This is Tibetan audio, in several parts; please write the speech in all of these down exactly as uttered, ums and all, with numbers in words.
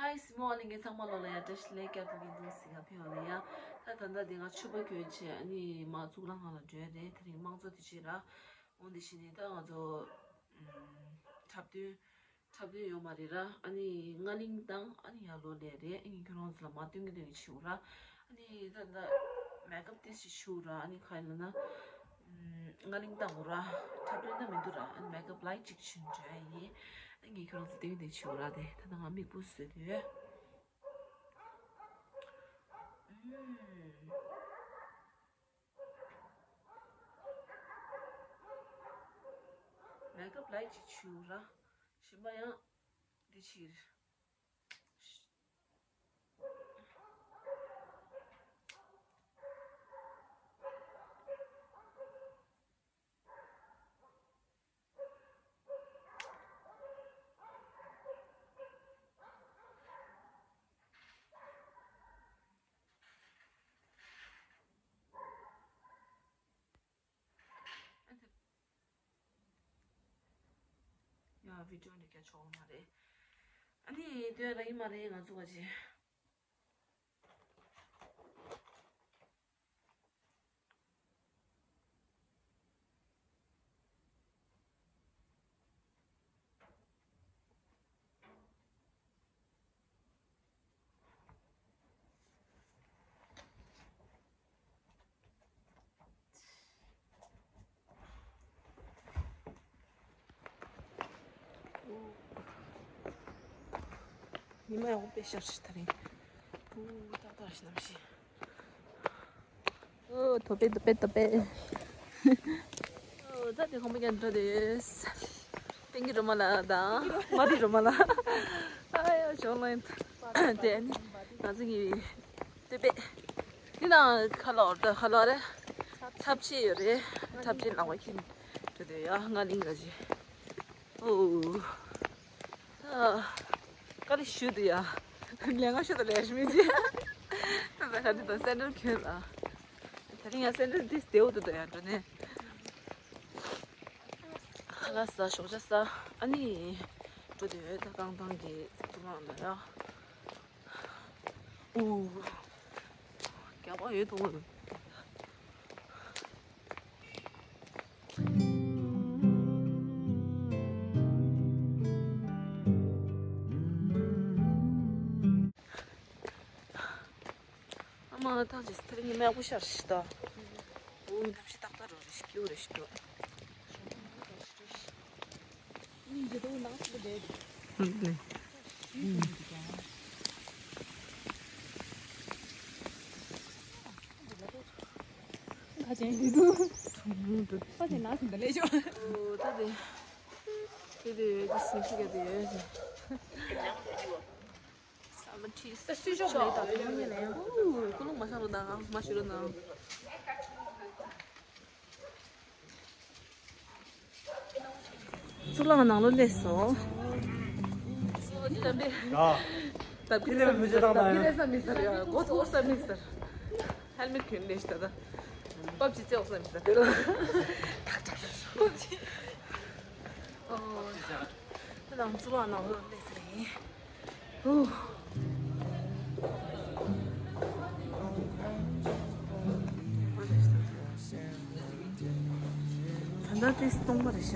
ཧའི་སི་མོ། ཨ་ནི་ངས་ཚང་མ་ལོ་ལ་ཡ་བཀྲ་ཤིས་བདེ་ལེགས་བསྐྱར་དུ་ཡིན་འདུག་ཟེར་ག་ཕེབས་པ་ལ་ཡ། ད་ད་ལྟ་འདི་ང་ཕྱུ་པ་གྱོན་བྱས་ཨ་ནི་མ་གཙུག་ལག་ཁང་ལ་འགྲོ་ཡ་རེད། དེ་རིང་དམངས་གཙོ་དེ་བྱེད་ར། འོ་འདི་བྱས་ནས་ད་ང་ཚོ་འཁྲབ་སྟོན་འཁྲབ་སྟོན་ཡོད་མ་རེད་ར། ཨ་ནི་རྔ་གླིང་དང་ཨ་ནི་ཡར་ལོག་ལས་རེད། ཨ་ནི་ཁྱོད་རང་ཚོ་ལ་མ་སྟོན་གི་སྟོན་གི་བྱེད་འོ་ར། ཨ་ནི་ད་ད་མེག་ཨབ་ཏིས་ཅི་བྱེད་འོ་ར། ཨ་ནི་ག་ཡིན་ལབ་ན། རྔ་གླིང་བཏང་འོ་ར། འཁྲབ་སྟོན་ད་མི་འདུག་ར། ཨ་ནི་མེག་ཨབ་ལའིཊ་ཅིག་བྱིན་འདྲ་ཡིན། ཨ་ནི་ཁྱོད་རང་ཚོ་སྟོན་གི་སྟོན་གི་བྱེད་འོ་ར། དེ་ད་ད་ང་མིག་སྤུ་བཟོས་དུས། མེག་ཨབ་ལའིཊ་ཅིག་བྱེད་འོ་ར། གཞན་པ་ཡང་འདི་ཕྱིར། ཡ་བི་ཌིའོ་འདི་སྐད་ཆོག་མ་རེད། ཨ་ནི་དོན་ར་ཡིན་མ་རེད། ང་ཚོ་བ་ཅི། ཉི་མ་ཡག་པོ་དཔེ་ཤར་ཤག་དེ་རིང་། ཨུ། ཏག་ཏག་ཞིག་གནམ་གཤིས། ཨོ། ཐོ་པེ་ཐོ་པེ་ཐོ་པེ། ཨོ། ད་དེ་ཁོང་པ་རྒྱ་འགྲོ་དེ། ཏིང་གི་རོ་མ་ལ་དང་མ་རི་རོ་མ་ལ། ཨ་ཡ་ཇོ་ལན། དེ་ནི་ང་ཚོ་གི་ཏི་པེ། འདི་ནང་ཁ་ལོ་ད་ཁ་ལོ་རེད། འཁྲབ་ཆས་ཡོད་རེད། འཁྲབ་ཆས་ལག་པ་འཁྱེར་འགྲོ་དེ་ཡ། རྔ་གླིང་ག་ཅི། ཨོ། ཨ། དཀའ་ལས་ཞུ་འདུག་ཡ། ལས་ང་ཤོད་དང་ལས་ཞུ་མི་བྱེད། ད་ད་ག་འདི་དང་སེན་ཌལ་གྱོན་ལ། དེ་རིང་ཡ་སེན་ཌལ་འདི་བདེ་བོ་འདུག་ད་ཡ་འགྲོ་ནས། ཁ་ལག་ཟ་ཞོགས་ཇ་ཟ། ཨ་ནི་འགྲོ་དུས་ད་རྐང་ཐང་གི་གཙུག་ལག་ན་ཡ། ཨུ། རྒྱགས་པ་ཡོད་དོ། ཨ་མ་ཐང་ཅིག་དེ་རིང་ཉི་མ་ཡག་པོ་ཤར་ཤག་ད། ཨུ། གནམ་གཤིས་ཏག་ཏག་རོ་རེ་ཞིག་སྐྱིད་པོ་རེ་ཞིག་འདུག་ཁ་ཅན་འདི་འདུག་ཁ་ཅན་ནག་ཟིན་ད་ལས་ཆོག་ཨོ། ད་དེ། དེ་དེ་ཡོད་ཀྱི་སིང་ཤི་ག་དེ་ཡོད་ཟིན། ས་མ་ཁྲིས། ད་སུས་ཆོག་མེད་ད་དེ་མ་ཉན་ལེ། ཨོ། ཀུ་ལུང་མ་ཤང་རུ་ནང་མ་ཤི་རུ་ནང་། གཙུག་ལག་ནང་ལོགས་སླེབས་སོང་། ད་ཕི་ལེ་མི་བྱེད་དང་ད་ཕི་ལེ་ས་མི་ཟེར་ཡ། གོ་ཐོག་ས་མི་ཟེར། ཧེལ་མེད་གྱོན་ལེ་ཤི་ད་ད། པབ་ཇི་ཙེ་འོག་ས་མི་ཟེར། དེ་ལ་ཐག་ཆག་སོང་། ཨོ། ད་ནང་གཙུག་ལག་ནང་ལོགས་སླེབས་ཟེར་ཡིན། ད་ལྟ་དེ་སྟོང་པ་རེད་ཤག་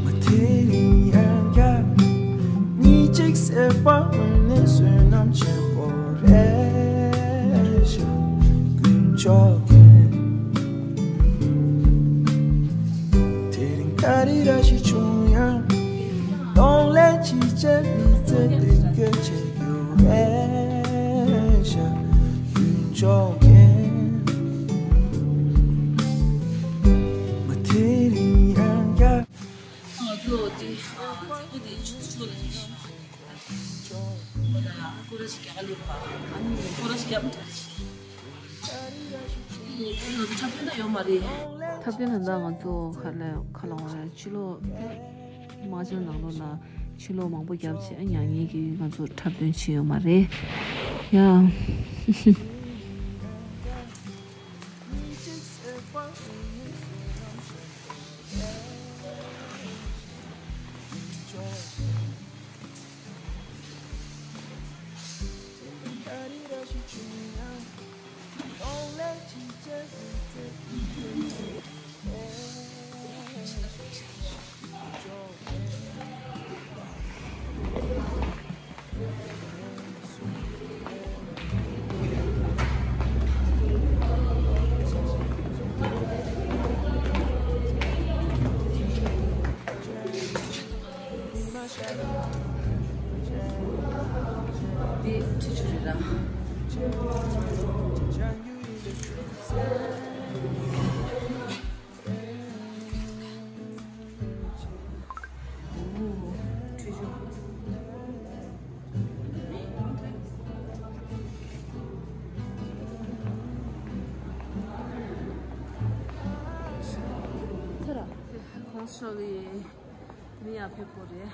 མ་དེ་རིང་ཡང་བསྐྱར་ཉིན་གཅིག་སེ་བ་འོན་ནས་བསོད་ནམས་ཆེན་པོ་རེད་ཤག་དཀོན་མཆོག་གིས། དེ་རིང་ག་རེ་ར་ཞིག་བྱུང་ཡང་། གདོང་ལེན་ཅི་བྱེད་མི་ཚེ་འདི་སྐྱོན་བྱེད་རྒྱུ་རེད་ཤག་དཀོན་མཆོག་གིས། མ་དེ་རིང་ཡང་བསྐྱར། ང་ཚོ་དེ་ཨ་མཛད་སྒོ་དེ་ཆུ་ཚོད་ལ་ཡིན་ཤག་ཨ་ནི་ཁོ་ར་ཞིག་རྒྱ་གར་ལུག་པ། ཨ་ནི་ཁོ་ར་ཞིག་རྒྱ་མི་འདྲ་ཞིག་འཁྲབ་སྟོན་ད་ཡོད་མ་རེད། འཁྲབ་སྟོན་ད་ལྟ་ང་ཚོ་ག་ལ་ག་ལ་བ་ཕྱི་ལོགས་དམག་ཆེན་ནང་ལོགས་ལ་ཕྱི་ལོགས་མང་པོ་བརྒྱབ་བྱས་ཨ་ཉག་ཉིག་གི་ང་ཚོ་འཁྲབ་སྟོན་བྱས་ཡོད་མ་རེད་ཡ། འདི་ཁྲི་ཆུ་རེད་ར། ཁོང་ཚོ་གི་མི་ཡར་ཕེབས་པོ་རེད།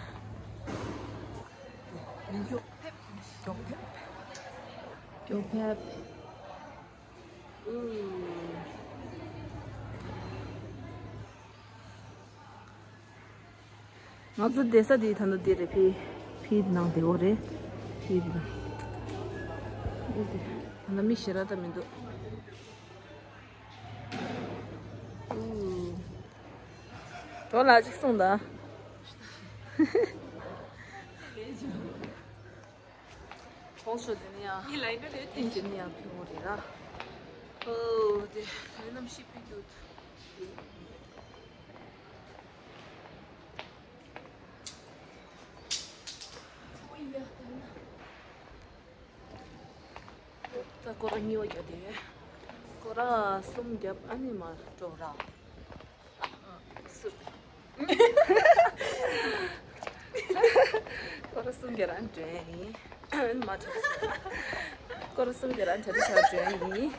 མི་མགྱོགས་ཕེབས། མགྱོགས་ཕེབས། མགྱོགས་ཕེབས། ང་ཚོ་བསྡད་ས་དེ་ད་ནི་དེ་རེད། ཕི་ཕི་ནང་བསྡད་ཡོད་རེད། ཕི་རེད། ད་ནི་མི་ཞེ་དྲག་ད་མི་འདུག་འགྲོ་ལ་གཅིག་གསུངས་དང་། གོང་ཞོ་དེ་ནི་ཡང་། ངའི་ལ་ཡིན་ན་རེད་དེ། དེ་ནི་ཡང་ཕི་མོ་རེད་ར། ཨོ་དེ་ད་ནི་གནམ་གཤིས་ཕི་འདུག་ད་སྐོར་ར་གཉིས་པ་བརྒྱབ་དེ། སྐོར་ར་གསུམ་བརྒྱབ། ཨ་ནི་མར་འགྲོ་ར། སུ། སྐོར་ར་གསུམ་བརྒྱབ་ར་འགྲོ་ཡིན། མ་འགྲོ། སྐོར་ར་གསུམ་བརྒྱབ་ར་འགྲོ་འགྲོ་ཡིན།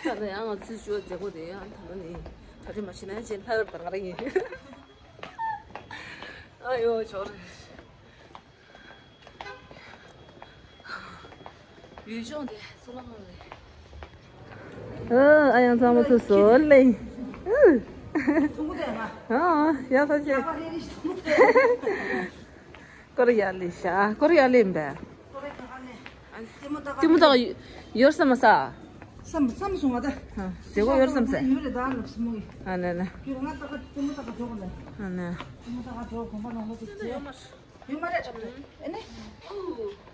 ད་ལྟ་ཡང་ང་ཚོའི་ཞོ་མཛད་སྒོ་དེ་ཡང་ད་ལྟ་ནི་གྲ་སྒྲིག་མ་བྱས་ན་ཅེས་ལྷ་རབ་དང་ང་རང་ཡིན། ཨ་ཡོ་ཇོ་རེད། ཡུལ་ལྗོངས་དེ་གཙུག་ལག་ཁང་རེད། ཨ་ཡང་གཙང་མ་ཚོ་སོ་ལེ། ཨ་ཡ་ད་ཅེ། སྐོར་ཡ་ལེ་ཤ་སྐོར་ཡ་ལེ་འབད། ལྟད་མོ་ལྟ་ག་ཡོར་བསམ་མ་ས། བསམ་བསམ་སོང་བ་ད། ཟེ་གོ་ཡོར་བསམ་ས། ཡོར་རེད་ད་ལབ་སི་མོ་ཡི། ཨ་ནེ་ནེ། ཁྱོད་ང་ལྟ་ག་ལྟད་མོ་ལྟ་ག་འགྲོ་ག་ལེ། ཨ་ནེ། ལྟད་མོ་ལྟ་ག་འགྲོ་གོམ་པ་ནང་ལོག་ཏུ་ཅེ། ཡོད་མ་རེད་ཆབ་ཏུ། ཨེ་ནི། ཨུ།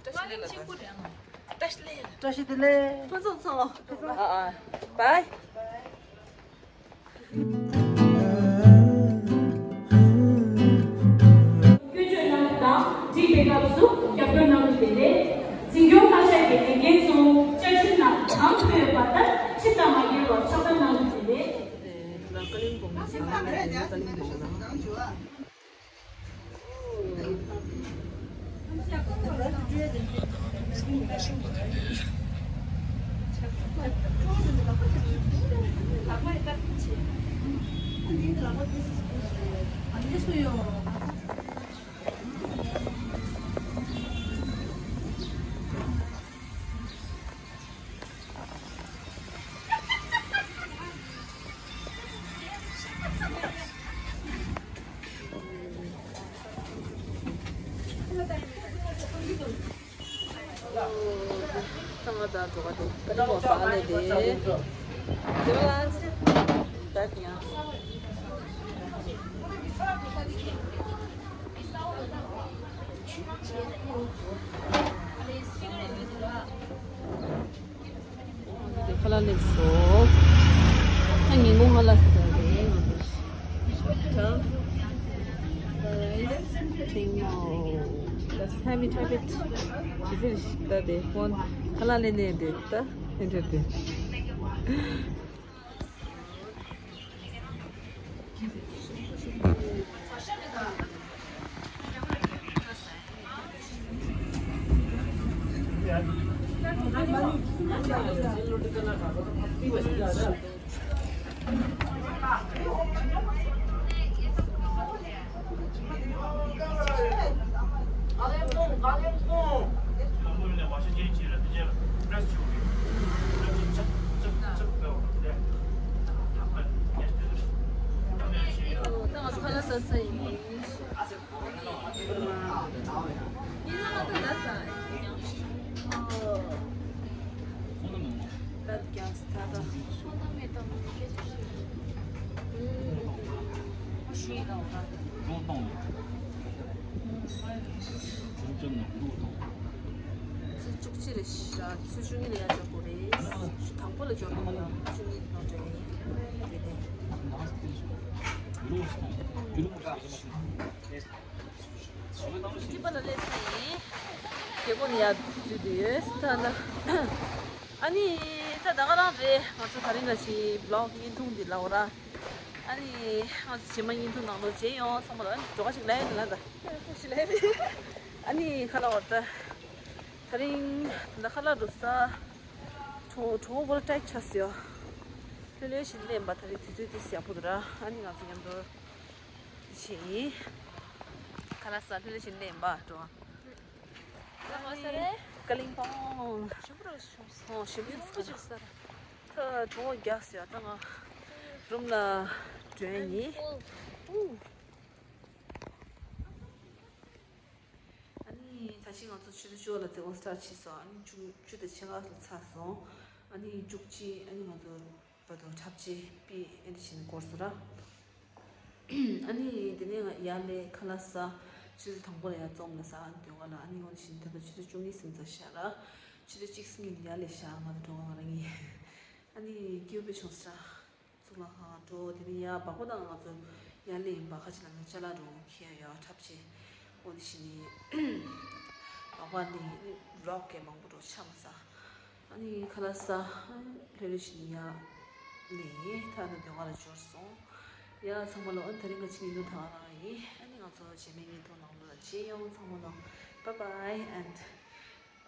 བཀྲ་ཤིས་བདེ་ལེགས། བཀྲ་ཤིས་བདེ་ལེགས། ཕུན་སུམ་ཚོགས། ཨ་ཨ། བའི། སྐྱོན་བརྗོད་གནང་རྒྱུ་དང་། འགྲིག་པའི་སྐབས་སུ་རྒྱབ་སྐྱོར་གནང་རྒྱུ་དེ་རེད། འཛིན་སྐྱོང་བཀའ་ཤག་གི་ལས་འགན་ཚོ་བཅའ་ཁྲིམས་ནང་གང་འཁོད་པ་ལྟར་ཁྲིམས་དང་མ་འགལ་བར་ཕྱག་བསྟར་གནང་རྒྱུ་དེ་རེད། ཁ་ལག་སླེབས་སོང་། ད་ཉིན་གུང་ཁ་ལག་ཟ་རེད། Let's have it, have it. ཇི་ལྟར་ཞིག་ད་དེ་ཁོང་ཁ་ལག་ལེན་ནས་དེ་ད་ཧེ་འདྲ་དེ། ཚེས་བཅུ་གཅིག་རེད་ཤག་ཚེས་བཅུ་གཉིས་ལ་ཡར་འབྱོར་དགོས་རེད། དང་པོ་ལ་འབྱོར་དགོས་ལ་བཅུ་གཉིས་ནང་འདྲ་ཡིན། རེད་དེ། ཁྱི་པ་ལ་སླེབས་ས་ཡིན། རྒྱལ་པོ་ནི་ཡར་འཛུལ་དུ་ཡོད་ད་ལ། ཨ་ནི་ད་ད་ག་རང་རེད། ང་ཚོ་དེ་རིང་ག་ཞིག་བི་ལོག་བརྙན་ཐུང་འདི་ལབ་ར། ཨ་ནི་ང་ཚོ་རྗེས་མ་བརྙན་ཐུང་ནང་ལོགས་མཇལ་ཡོང་། ཚང་མ་ལ་ཨ་ནི་འགྲོ་ཁ་ཞིག་ལབ་ཡིན་ལ་ད། ཨ་ནི་ཁ་ལ་བར་ད། དེ་རིང་ད་ཁ་ལག་འགྲོ་ས། གྲོ་གྲོ་བོ་ལ་ཏྲེག་ཆགས་སོ། ལྷོད་ལྷོད་བཞིན་སླེབས་པ། དེ་རིང་དུས་ཚོད་དེ་ཡག་པོ་འདུག་ར། ཨ་ནི་ང་ཚོ་མཉམ་དུ་བྱེད་ཡིན། ཁ་ལག་ཟ་ལྷོད་ལྷོད་བཞིན་སླེབས་པ་འགྲོ། ཨ་ནི་ཀ་ལིང་པང་། ཞིམ་པོ་རེད་སོང་། ཨོ་ཞིམ་པོ་ཞིམ་པོ་ཞིག་ཟ་ར། ད་གྲོ་བོ་རྒྱགས་སོ། ད་ང་རུམ་ལ་འགྲོ་ཡིན། ཨུ། ཨ་ནི་ད་ཅི་ང་ཚོ་ཆུ་ཚོད་བཅུ་ལ་རྩེད་མོ་སི་ཊར་བྱས་སོང་། ཨ་ནི་བཅུ་བཅུ་དང་ཕྱེད་ཀ་ལ་ཚར་སོང་། ཨ་ནི་བཅུ་གཅིག་ཨ་ནི་ང་ཚོ་བར་དུ་འཁྲབ་ཆས་པི་ཨེ་འདྲ་བྱས་ནས་འགོར་སོང་ར། ཨ་ནི་དེ་ནས་ང་ཡར་ལས་ཁ་ལག་ཟ། ཆུ་ཚོད་དང་པོ་ལ་ཡར་རྩེད་མོ་ལ་ཟ། ཨ་ནི་དེ་བ་ལ་ཨ་ནི་འོ་ནི་བཞིན་ད་ལྟ་ཆུ་ཚོད་བཅུ་གཉིས་ཟིན་ཚར་ཤག་ར། ཆུ་ཚོད་གཅིག་ཟིན་གྱི་ཡར་ལས་ཤག་ང་ཚོ་གྲོགས་པོ་ང་རང་གཉིས། ཨ་ནི་སྐྱིད་པོ་བྱུང་སོང་ར། གཙུག་ལག་ཁང་འགྲོ། དེ་ནས་ཡར་སྦག་སྦག་དང་ང་ཚོ་ཡར་སླེབས་ཡིན་པ། ཁ་ཅིག་ལ་ནི་ཅ་ལག་འགྲོ་ཁྱེར་ཡོད་འཁྲབ་ཆས། འོ་དེ་བཞིན་ནི་སྦག་སྦག་ནི་བི་ལོག་གི་མང་པོ་འགྲོ་ཆགས་མ་ས། ཨ་ནི་ཁ་ལག་ཟ། ལྷོད་ལྷོད་བཞིན་ནི་ཡར་སླེབས་ཡིན། ད་ནི་སྡོད་ཁང་ལ་འབྱོར་སོང་། ཡ་ཚང་མ་ལ་ཨ་ནི་དེ་རིང་ག་ཅིག་ཡིན་དུས་ད་རང་ཡིན། ཨ་ནི་ང་ཚོ་རྗེས་མའི་བརྙན་ཐུང་ནང་ལོགས་ལ་མཇལ་ཡོང་། ཚང་མ་ལ་bye bye and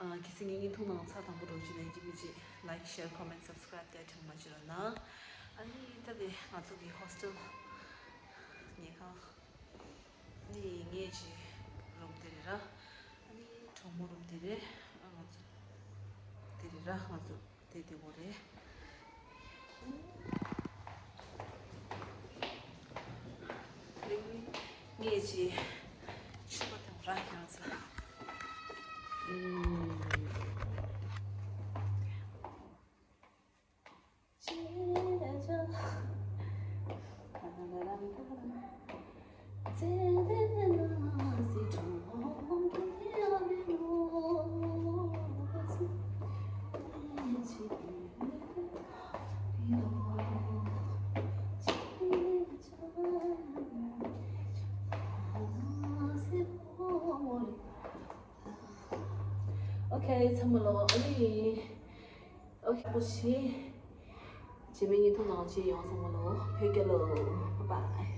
ཨ། གལ་སྲིད་ངའི་བརྙན་ཐུང་ནང་ཚར་དང་པོ་འགྲོ་རྒྱུ་ན་ཡིན་གཅིག་མིན་གཅིག་like, share, comment, subscribe དེ་དྲན་མ་བརྗེད་རོགས་གནང་། ཨ་ནི་ད་དེ་ང་ཚོ་གི་ཧོ་སི་ཊེལ་ཉལ་ཁང་། ཨ་ནི་ངའི་ཅི་རུམ་དེ་རེད་ར། ཨ་ནི་གྲོགས་མོ་རུམ་དེ་རེད། ཨ་ང་ཚོ་དེ་རེད་ར། ང་ཚོ་དེ་དེ་གོ་རེད། ངས་ཅི་ཆུ་བ་དང་ར་ཡང་ས། Okay, ཚང་མ་ལོ། ཨ་ནི། Okay, པོ་ཆེ། རྗེས་མའི་བརྙན་ཐུང་ནང་མཇལ་ཡོང་། ཚང་མ་ལོ། བོད་རྒྱལ་ལོ། Bye bye.